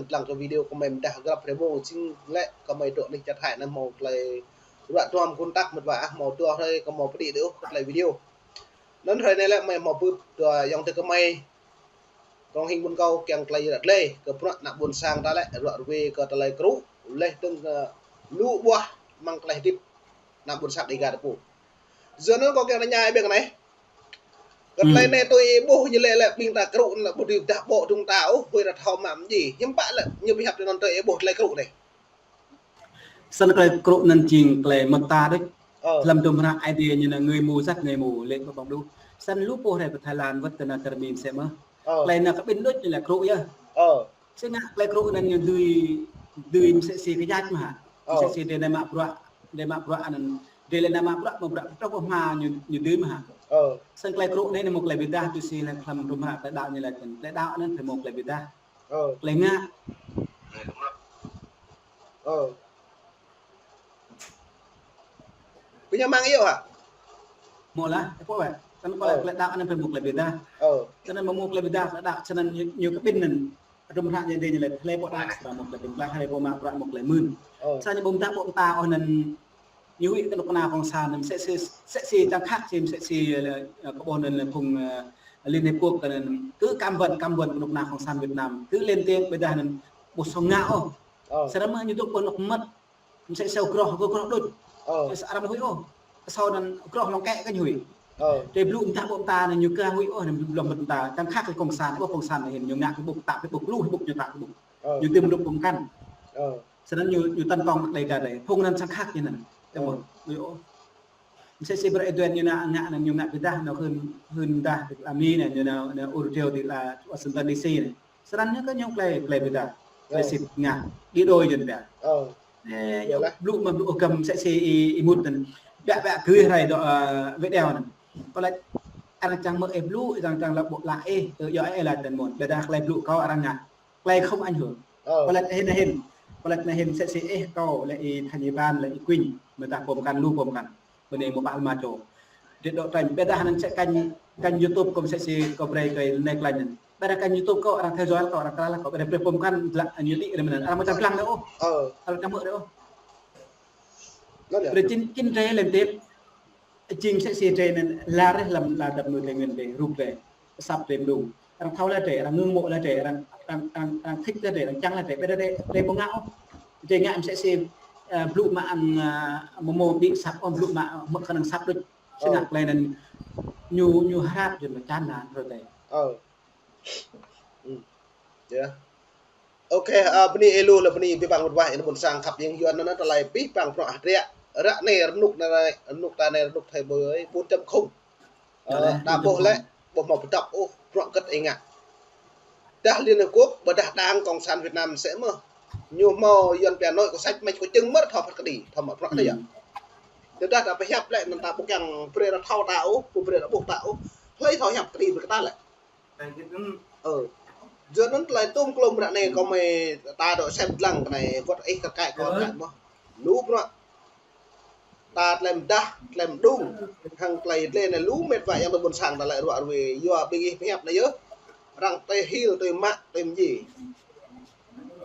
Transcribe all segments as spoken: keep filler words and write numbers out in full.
Lăng kơ video kơ mơi mơdah grăp hrơi mông, jing lĕ kơ mơi dŏ anih čar Thái anai hmâo tơlơi ruă duăm kơnăl tăk mơ̆t wa ah, hmâo dua hrơi kơ hmâo pơđĭ đơi ôh kơ tơlơi video. Anŭn hrơi anai lĕ mơi hmâo bưp dua ayŏng adơi kơ mơi, kông hing ƀôn kâo kiăng tơlơi ră glai kơ bruă ană ƀôn sang ta lĕ ruă ruê kơ tơlơi krŭ, laih dơ̆ng kơ lu ƀuah mơ̆ng tơlơi hơdip ană ƀôn sang Dêga ta pô. Yua anŭn kâo kiăng tơña ih ƀing anai. Kơ tơlơi anai tui ih ƀuh ñu lĕ, lĕ ƀing ta krŭ anŭn lĕ ƀu dưi pơdah ƀô̆ dơ̆ng ta ôh, huĭ ta thâo mă mơ̆n. Hiư̆m pă lĕ ñu pơhiăp tui anŭn tui ih ƀuh tơlơi krŭ anai. Snăn tơlơi krŭ anŭn jing tơlơi mơta đôč. Hlăm tum hră Aê Diê ñu anŭn người mù dắt người mù, lĕ ƀơ̆ng đuč. Snăn lu pô hrơi pơ Thái Lan wơ̆t tơ anăp tơrmin sĕ mơ̆n. Tơlơi anŭn kơ ƀing đôč ñu lĕ krŭ yơh. Snăn tơlơi krŭ anŭn ñu dưi, dưi msĕ si kơ jač mơ̆n hă. Msĕ si drei anai mă bruă, drei mă bruă anŭn, drei lĕ anai mă bruă, mă bruă pơtrŏh pơhma ñu, ñu dưi mơ̆n hă. Snăn tơlơi krŭ anai ñu mâo tơlơi ƀiădah tui si lĕ hlăm tum hră tơlơi đăo ñu lĕ, tơlơi đăo anŭn phải mâo tơlơi ƀiădah. Tơlơi ngă. Kơ ñu mơ̆ng iâu hă? Mơ̆ lah, ih pô wĕ. Snăn kơ lĕ tơlơi đăo anŭn phải mâo tơlơi ƀiădah. Snăn mâo tơlơi ƀiădah, tơlơi đăo, snăn ñu, ñu kơ ƀing anŭn. Tum hră ñu dê ñu lĕ, hlơi pô đăo srăng mâo tơlơi ƀiădah, hlơi pô mă bruă mâo tơlơi mưn. Snăn ñu ƀu mơta ƀô̆ ta ôh anŭn ñu huĭ kơ kơnuk kơna cộng sản anŭn msĕ si, msĕ si čang khăk si, msĕ si, ơ, kơ ƀuh anŭn phung, ơ, Liên Hiệp Quốc kơ anŭn cứ cấm vận, cấm vận kơnuk kơna cộng sản Việt Nam. Cứ lên tiếng ƀiădah anŭn ƀu sŏng ngă ôh. Snăn mơ̆ ñu dŏ kơnuk mơmŏt. Msĕ si groh, groh, groh đôč. Msĕ si arăng huĭ ôh. Kơ sô anŭn groh lŏng kĕ kơ ñu huĭ. Tơlơi blŭ mơta ƀô̆ ta anŭn ñu kơ huĭ ôh, anŭn blŭ mơta. Čang khăk kơ cộng sản, ƀô̆ cộng sản anŭn ñu ngă kơ ƀô̆ ta, kơ ƀô̆ lu, kơ ƀô̆ ñu ta, kơ ƀô̆. Ñu tơm đup pơm kăn. Snăn ñu, ñu tấn công Mơ̆k Đêga drei. Phung anŭn čang khăk ñu anŭn. Tơmơ̆, huĭ ôh. Msĕ si brơi ih dŏ ñu anŭn ngă anŭn ñu ngă ƀiădah anŭn hưn, hưn dah ti la Mi anŭn, ñu anŭn, anŭn ur rơdêo ti la Washington D C anŭn. Snăn ñu kơ ñu tơlơi, tơlơi ƀiădah. Tơlơi sĭt ngă. Đi đôi jơ̆n ƀiă. Ơ, blŭ mă blŭ kăm msĕ si ih, ih mŭt anŭn. Ƀiă, ƀiă gưi hrơi dŏ, ơ, video anŭn. Kơ lĕ arăng čang mơ̆ ih blŭ, arăng čang lăp ƀô̆ lă ih, ơ, yua ih laĭ tơ̆n mơ̆n. Ƀiădah tơlơi blŭ kâo arăng ngă. Tơlơi không ảnh hưởng. Kơ lĕ hĭn hĭn. Kơ lĕ hĭn msĕ si ih kâo lĕ ih Thanh Yban lĕ ih Quỳnh. Mơta pơm kăn, lu pơm kăn. Bơnê mơ̆ pă lơma čô. Drei dŏ trănh, ƀiădah anŭn msĕ kênh, kênh YouTube kâo msĕ si kâo brơi kơ anai klă anŭn. Ƀiădah kênh YouTube kâo arăng theo dõi kâo, arăng krăl kâo, ƀiădah brơi pơm kăn, dlă, ñu đĭ ră mơ̆n anŭn. Arăng mơ̆ čang lăng đơi ôh. Arăng čang mơ̆ đơi ôh. Brơi čin, čin drei lên tiếp. Jing msĕ si drei anŭn lar hlăm la dap mơ̆ Tây Nguyên drei, rup drei. Asăp drei mơdung. Arăng thâo laih drei, arăng ngư̆ng mơ̆ laih drei, arăng, arăng, arăng, arăng thích laih drei, arăng čang laih drei, ƀiădah drei, drei ƀu ngă ôh. Drei ngă msĕ si, ơ, blŭ mă anŭn, ơ, mơ̆ mơ̆ đĭ asăp ôh, blŭ mă, mă kơnơ̆ng asăp đôč. Snăn tơlơi anŭn ñu, ñu hrăp jơ̆n mơ̆ čan anŭn hrơi tơi. Ok, ơ, bơni ih lu lĕ bơni abih bang mơ̆t wa ih ană ƀôn sang khăp jing Yuan anŭn tơlơi abih bang bruă hơdră. Ră anai rơnŭk anai, rơnŭk ta anai rơnŭk thai ƀơi bốn chấm không. Ơ, đa ƀuh lĕ, ƀuh hmâo pơdŏp ôh, bruă hơgĕt ih ngă. Dah Liên Hợp Quốc, ƀôdah đảng Cộng sản Việt Nam msĕ mơ̆n. Ñu hmâo Yuan pia nội có sách, mĕč có chứng mơ̆ thâo phat kơđi, thâo mă bruă anai yơh. Tơdah ta pơhiăp lĕ, anŭn ta ƀu kiăng brơi arăng thâo ta ôh, ƀu brơi arăng ƀuh ta ôh. Hlơi thâo hiăp kơđi brơi kơ ta lĕ. Ơ. Yua anŭn tơlơi tum klum ră anai kơ mơi ta dŏ sem dlăng kơ anai wơ̆t ih kơ kaĭ kơ kaĭ mơ̆n. Lu bruă. Ta tơlơi mơdah, tơlơi mơdung. Hăng tơlơi dlê anai lu mĕt wa ayŏng adơi ƀôn sang ta lĕ ruă ruê. Yua ƀing ih pơhiăp anai yơh. Arăng tui hil, tui mă, tui mjê.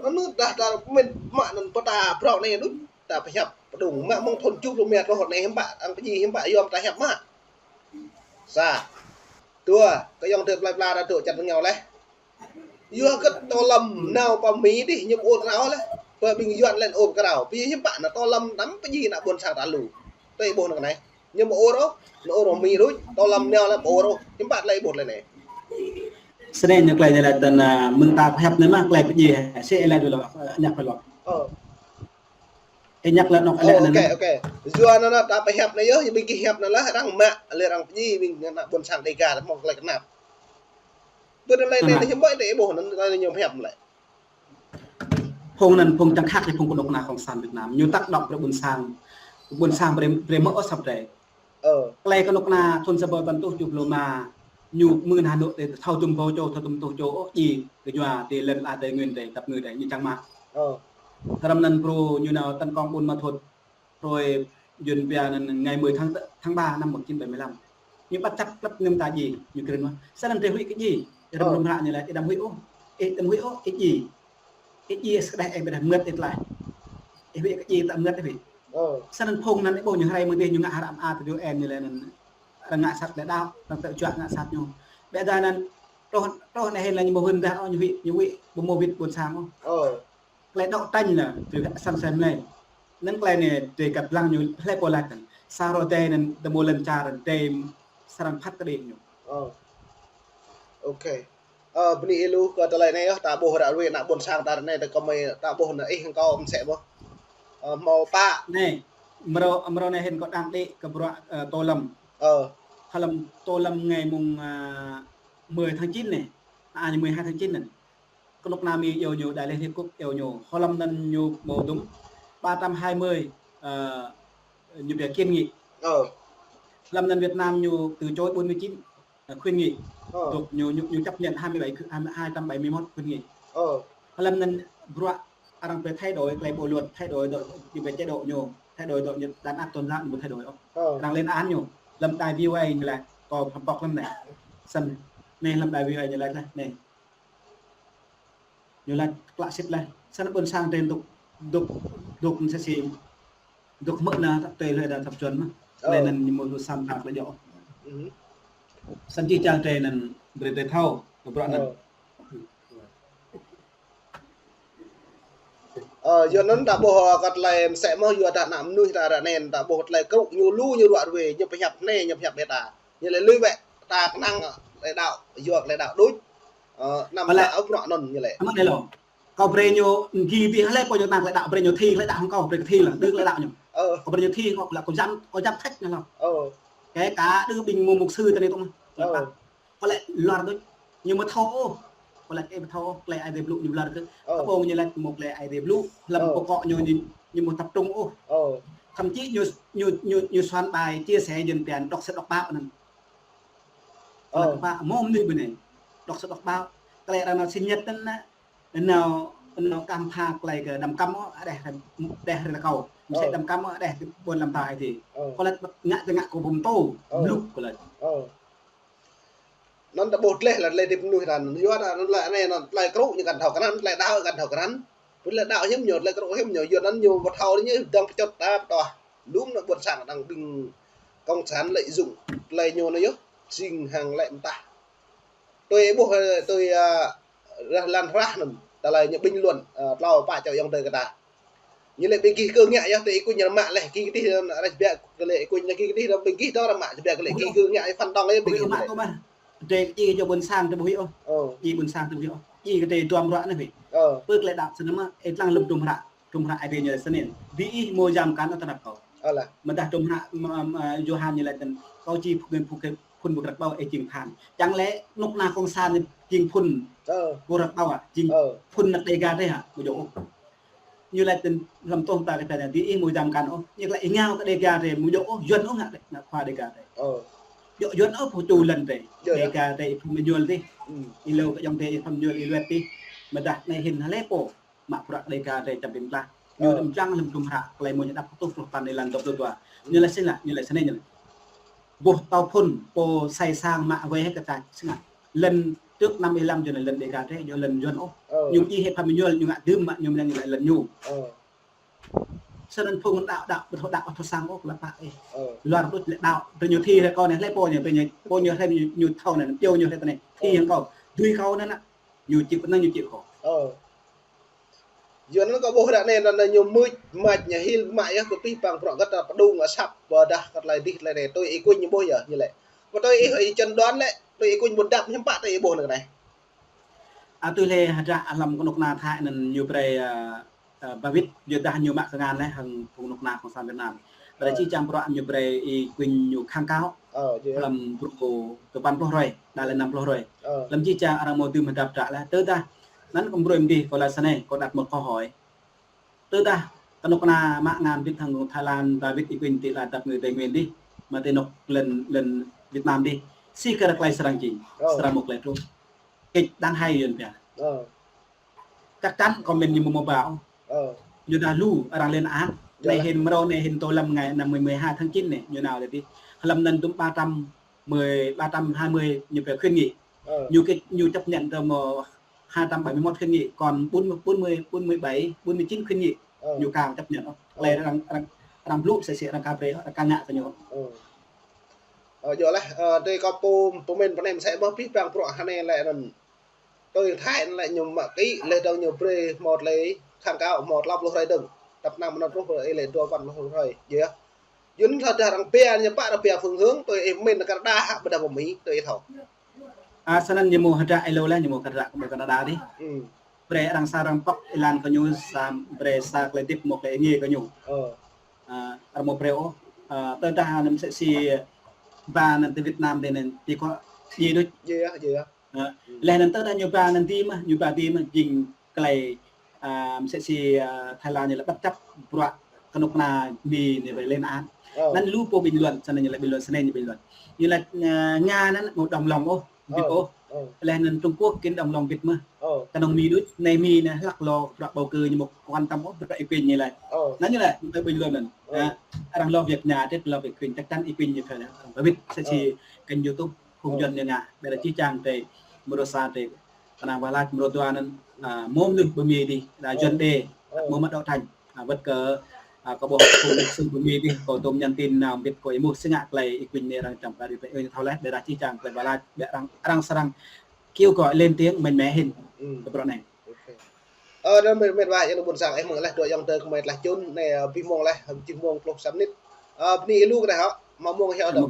Anŭn dah ta mĕt mă anŭn pơta bruă anai anŭn. Ta pơhiăp pơdŏng mă mơ̆ng thŭn tơjuh pluh rơma truh anai hiư̆m pă, arăng pơjing hiư̆m pă yom ta hiăp mă. Sa. Dua, kơ ayŏng adơi plơi pla ta dŏ čar rơngiao laih. Yua hơgĕt tơ lăm nao pơ Mi dih ñu ƀu ur krao laih. Pơ ƀing Yuan lĕ ur krao. Pơjing hiư̆m pă anŭn tơ lăm anăm pơjing ană ƀôn sang ta lu. Tơl ih ƀuh anŭn kơ anai. Ñu ƀu ur ôh, ñu ur Mi đôč, tơ lăm nao lĕ ƀu ur ôh. Hiư̆m pă tơlơi ih ƀuh tơlơi anai. Snăn ñu tơlơi ñu laĭ tơ̆n, ơ, mơ̆ng ta pơhiăp anai mơ̆ tơlơi pơjing, sĭt ih laĭ dŏ lŏ, ơ, ñăk pơ lŏ. Ơ. Ih ñăk lĕ anŏ, ơ, lĕ anŭn. Ok, ok. Yua anŭn ta pơhiăp anai yơh, ƀing gih hiăp anŭn lah, arăng mă, lĕ arăng pơjing, ƀing ană ƀôn sang Dêga, mơ̆ng tơlơi kơnap. Ƀơi anai lĕ, anai hiư̆m pă tơlơi ih ƀuh anŭn, anai ñu pơhiăp lĕ. Phung anŭn, phung čang khăk lĕ phung kơnuk kơna Cộng sản Việt Nam. Ñu tăk đŏk brơi ƀôn sang, ƀôn sang brơi, brơi mơ̆ ôh asăp drei. Ơ. Tơlơi kơnuk kơna thŭn sa rơbâo tơjuh pluh rơma, ñu mưn Hà Nội tơi thâo tum rơbâo čô, thâo tum rơtuh čô, ôh, djai, kơ yua, ti lăn ala Tây Nguyên tơi, dap ngui tơi, ñu čang mă. Ơ. Hrăm anŭn pru ñu nao tấn công Buôn Ma Thuột, rồi Yuan pia anŭn ngày mười tháng, tháng ba năm một chín bảy mươi lăm. Ñu bắt chấp klăp ñu mơta djai, ñu kơrĭn mă. Snăn drei huĭ kơ djai, hrăm hrăm hră ñu laĭ, ih đăm huĭ ôh, ih đăm huĭ ôh, ih djai. Ih djai sa kơđeh ih ƀu dah mơngăt ih tơlơi. Ih wĭ kơ djai ta mơngăt ih wĭ. Ơ. Snăn phung anăn ih ƀuh ñu hrơi mơ̆ng dih ñu ngă hră mơak tơ U N ñu lĕ anăn. Arăng ngă sat lĕ đaŏ, arăng tơčuă ngă sat ñu. Ƀiădah anăn, truh, truh anai hĭn lĕ ñu ƀu hưn dah ôh, ñu wĭ, ñu wĭ, ƀu mâo wĭt ƀuôn sang ôh. Ơ. Tơlơi đấu tranh lĕ, tui săn sem lĕ. Anăn tơlơi anai, tui kăp lăng ñu, hlơi pô lač anăn. Sa rô dê anăn, tơ mâo lŏn čar, dê srăng phat kơđi ñu. Ơ. Ok. Ơ, bơni ih lu kơ tơlơi anai yơh, ta ƀuh ră ruai ană ƀuôn sang ta ră anai, ta kơmơi, ta ƀuh ană ih hăng kâo mơsĕ mơh. Ơ, hmâo pă. Anai, mrâo, mrâo anai hĭn kâo đang đĭ kơ bruă, ơ, Tô Lâm. Ơ. Hlăm Tô Lâm ngày mùng, à, mười tháng chín anai. À, mười hai tháng chín anai. Kơnuk kơna Mi iâu ñu, Đại Liên Hiệp Quốc iâu ñu. Hlăm anăn ñu mâo dŭm ba trăm hai mươi, ơ, ñu pia kiến nghị. Ơ. Hlăm anăn Việt Nam ñu từ chối bốn mươi chín. Khuyến nghị. Ơ. Dôk ñu, ñu, ñu chấp nhận hai mươi bảy, hai trăm bảy mươi mốt khuyến nghị. Ơ. Hlăm anăn bruă arăng phải thay đổi, cái bộ luật thay đổi, đổi, ñu pia chế độ ñu, thay đổi, đổi, đàn áp tôn giáo ñu thay đổi. Ơ. Arăng lên án ñu. Hlăm đài V O A ñu lač, kâo pơpŏk hlăm anai. Snăn, anai hlăm đài V O A ñu lač leh, anai. Ñu lač klă sĭt leh. Snăn ƀuôn sang drei dôk, dôk, dôk msĕ si, dôk hmư̆ anăn tui hlơi dah thâo čuăn mơh. Ơ. Leh anăn ñu mâo lu sam tak leh djŏ. Snăn jih jang drei anăn brei drei thâo, bruă anăn. Ơ. Ơ, yua anăn ta ƀuh kơ tơlơi msĕ mơh, yua dah ană mnuih ta ră anai ta ƀuh tơlơi krŭ ñu lu ñu ruă ruai, ñu pơhiăp anai, ñu pơhiăp ƀiă ta. Ñu lĕ lui wĕ, ta kơnang tơlơi đaŏ, yua tơlơi đaŏ đôč. Ơ, năm ta ôh bruă anăn ñu lĕ. Amăng anai lŏ. Kâo brei ñu gi dih hlơi pô ñu kơnang tơlơi đaŏ, brei ñu thi tơlơi đaŏ hăng kâo, brei kơ thi lăng, đưm tơlơi đaŏ ñu. Ơ. Kâo brei ñu thi, kâo lăi kâo jăm, kâo jăm thĕč ñu lăng. Ơ. Kể cả đưm ƀing mục sư tơ anai tŭ mơh. Ơ. Kâo lăi luar đôč. Ñu ƀu thâo ôh. Kâo lăi kơ ƀu thâo ôh, tơlơi Aê Diê blŭ ñu luar kơ. Ơ. Kơ ƀơ̆ng ñu lăi mâo tơlơi Aê Diê blŭ. Hlăm pơkŏ ñu, ñu, ñu ƀu tập trung ôh. Ơ. Thậm chí ñu, ñu, ñu, ñu soạn bài chia sẻ dânပြန်đọc sách đọc báo anăn. Ơ. Đọc báo, mơ̆ng anai ƀơi anai. Đọc sách đọc báo. Tơlơi arăng nao sinh nhật anăn, nao, nao kăm pha tơlơi kơ đăm kăm ôh, đeh, đeh rơkâo. Msĕ đăm kăm ôh, đeh ƀuôn lăm ta ai ti. Ơ. Kâo lač ngă tơ ngă kâo ƀu mtô, ơ, blŭ kâo lač. Ơ. Anăn ta ƀuh dleh lĕ tơlơi hơdip mnuih ta anăn. Yua anăn tơlơi anai anăn tơlơi krŭ ñu kăn thâo krăn, tơlơi đaŏ kăn thâo krăn. Pơ tơlơi đaŏ hiư̆m ñu, tơlơi krŭ hiư̆m ñu, yua anăn ñu ƀu thâo ñu dơ̆ng pơčŭt ta pơtô. Lŏm ană ƀuôn sang đang ƀing cộng sản lợi dụng tơlơi ñu anai yơh, jing hăng lĕ mơtah. Tui ih ƀuh, tui, ơ, rah lăn rah anăn, tơlơi ñu bình luận, ơ, tlâo pă čô ayŏng adơi kơ ta. Ñu lĕ ƀing gih kơ ngă yơh, tui ih kuñ ñu mă leh, gih kơdih anăn rah biă kơ lĕ, ih kuñ anăn gih kơdih anăn ƀing gih dŏ rah mă, biă kơ lĕ, gih kơ ngă ih phản động yơh, ƀing gih lĕ. Ƀu ƀuh ôh. Drei kơ ih djŏ ƀuôn sang drei ƀuh ôh. Ơ. Ih ƀuôn sang drei ƀuh ôh. Ih kơ drei duam ruă anei wĭ. Ơ. Pơ tơlơi đaŏ snăn mơh, ih lăng lơ̆m hdruôm hră. Hdruôm hră Aê Diê ñu lač snăn. Diih mâo jam kăn ôh tơnap kâo. Ơ lah. Mơdah hdruôm hră, ưm, ưm, ơ, Yôhan ñu lač tăn, kâo či phŭn, phŭn, phŭn ƀu krăk ƀâo, ih jing phan. Čang lĕ kơnuk kơna cộng sản ñu jing phŭn. Ơ. Ƀu krăk ƀâo ah, jing, ơ, phŭn ană Đêga drei hă, ƀu djŏ ôh. Ñu lač tăn hlăm tŏng ta kơ ta anei, diih mâo jam kăn ôh. Ñu lač ih ngă kơ Đêga drei, ƀu djŏ ôh, Yuăn ôh ngă, ngă khua Đêga drei. Ơ. Djŏ Yuăn ôh, pô ču lăn drei. Djŏ, Đêga drei, ih phŭn mơñuăl dih. Ih lŏ kơ ayŏng drei, ih phŭn mơñuăl, ih luăt dih. Mơdah anei hĭn hlơi pô mă bruă Đêga drei čăm pĭn tlah. Ñu, ơ, đăm čang hlăm hdruôm hră, tơlơi mơ̆ng ñu đăp tuh pluh păn êlan dua pluh dua. Ñu lač snăn lah, ñu lač snăn ñu lač. Boh tâo phŭn, pô sai sang mă wai hĕ kơ ta snăn. Lŏn trước năm mươi lăm ñu lač lŏn Đêga drei, djŏ lŏn Yuăn ôh. Ơ. Ñu či hĕ phŭn mơñuăl, ñu ngă dưm mă ñu mơ̆ng ñu lač lŏn ñu. Ơ. Snăn phung đaŏ, đaŏ, ƀu thâo đaŏ, ƀu thâo sang ôh, lăp pă ih. Ơ. Luar đôč lĕ đaŏ, brei ñu thi hrơi kâo anei, hlơi pô ñu, brei ñu, pô ñu hrơi ñu, ñu thâo anei, pô ñu hrơi ta anei. Thi, ơ, hăng kâo. Dưi kâo anăn ah. Ñu čih, anăn ñu čih kâo. Ơ. Yua anăn kâo ƀuh ră anei anăn ñu mưč mač ñu hil mă yơh kơ pih păng bruă gơ̆t ta pơdŏng asăp ƀôdah kơ tơlơi dih tơlơi anei tui ih kuñ ñu ƀuh yơh ñu lĕ. Pơ tui ih, ih chăn đoán lĕ, tui ih kuñ ƀu dăp hiư̆m pă tui ih ƀuh anăn anei. A, tui lĕ hơdră hlăm kơnuk kơna Thái anăn ñu brei, ơ, ơ, ba wĭt, yua dah ñu mă kơngan leh hăng phung kơnuk kơna cộng sản Việt Nam. Brei, ơ, či čang bruă ñu brei ih kuñ ñu kháng cáo. Ơ, yơh. Hlăm bruă kơ păn pluh hrơi, đa lĕ năm pluh hrơi. Ơ. Hlăm či čang arăng mâo dưm hơdăp hdră leh. Tơdah anăn kâo brơi mơ̆ng dih, kâo lač snei, kâo đặt một câu hỏi. Tơdah kơnuk kơna mă kơngan wĭt hăng Thái Lan, ba wĭt ih kuñ ti la dăp người Tây Nguyên dih, mă ti anôk lŏn, lŏn Việt Nam dih. Si kơ rơklai srăng jing, ơ, srăng mâo tơlơi truh. Kĕč đang hai yuan pia. Ơ. Chắc chắn comment ñu mơ̆ mơ̆ ƀâo. Ơ. Ñu dah lu arăng lên án. Anei hĭn mrâo, anei hĭn Tô Lâm ngày năm mười, mười hai tháng chín anei, ñu nao lĕ dih. Hlăm anăn dŭm ba trăm mười, ba trăm hai mươi ñu pia khuyến nghị. Ơ. Ñu kĕč, ñu chấp nhận tơ mơ̆ hai trăm bảy mươi mốt khuyến nghị, còn bốn mươi, bốn mươi, bốn mươi bảy, bốn mươi chín khuyến nghị. Ñu kơ chấp nhận. Lĕ arăng, arăng, arăng blŭ sĕ sĕ arăng kơ brơi, arăng kơ ngă kơ ñu. Ơ, yơh lah, ơ, tui kâo pô, pô mĭn pơ anai mơsĕ mơ̆ pih pang bruă hơnai lĕ anŭn. Tui Thái lĕ ñu mă ký, lĕ dơ̆ng ñu brơi hmâo tơlơi kháng cáo hmâo tlâo pluh hrơi dơ̆ng. Tăp năng mơnơ̆ng truh lĕ dua păn pluh hrơi. Yơh. Yun thâo dah arăng pia ñu pă arăng pia phương hướng, tui ih mĭn Canada hă ƀôdah pơ Mi, tui ih thâo. A, snăn ñu mơ̆ hơdră ih lu lĕ, ñu mơ̆ hơdră kơ Canada dih. Brơi arăng sa arăng pŏk êlan kơ ñu, sa brơi sa klei dĭp mơ̆ klei ngă kơ ñu. A, arăng mơ̆ brơi ôh. A, tơdah anăm mơsĕ si ba anăn ti Việt Nam dih anăn, ti kơ ji đôč. Yơh, yơh. A, lĕ anăn tơdah ñu ba anăn dih mơ̆, ñu ba dih mơ̆, jing klei, a, mơsĕ si, a, Thái Lan ñu lĕ bất chấp bruă kơnuk kơna Mi ñu brơi lên án. Anăn lu pô bình luận, snăn ñu lĕ bình luận, snăn ñu bình luận. Ñu lĕ, a, Nga anăn mơ̆ đồng lòng ôh, wĭt ôh. Lĕ anăn Trung Quốc kĭn đồng lòng wĭt mơ̆. Kơnơ̆ng Mi đôč, anai Mi anai hlăk lu bruă bầu cử ñu mơ̆ quan tâm ôh, bruă Y Quynh ñu lĕ. Anăn ñu lĕ, ñu bình luận anăn. A, arăng lo việc nhà, tĕt lo việc Quynh, chắc chắn Y Quynh ñu phải là arăng wĭt, mơsĕ si kênh YouTube Hùng Duân ñu ngă, ƀiădah čih čang tui, mrô sa tui, kơnang wah lač, mrô dua anăn, a, mơ̆ mnuih ƀơi Mi dih, đa Duân Đê, mơ̆ mă Đậu Thành, a, wơ̆t kơ, a, kâo ƀuh phung mục sư ƀơi Mi dih, kâo tôm nhắn tin nao mbĭt kâo ih mơ̆ si ngă klei Y Quynh anai arăng čăm kơ đĭ tui ơi thâo leh, ƀiădah čih čang klei wah lač, ƀiădah arăng, arăng srăng kêu gọi lên tiếng mạnh mẽ hĭn, kơ bruă anai. Ơ, anăn mĕt, mĕt wa, yang ƀuôn sang, ih mơ̆ng leh, dua yang tơ kơ mĕt leh čun, anai, ơ, bi mông leh, jih mông pluh sa mnĭt. Ơ, bơni ih lu kơ anai hŏ, mă mông hio dơ̆ng.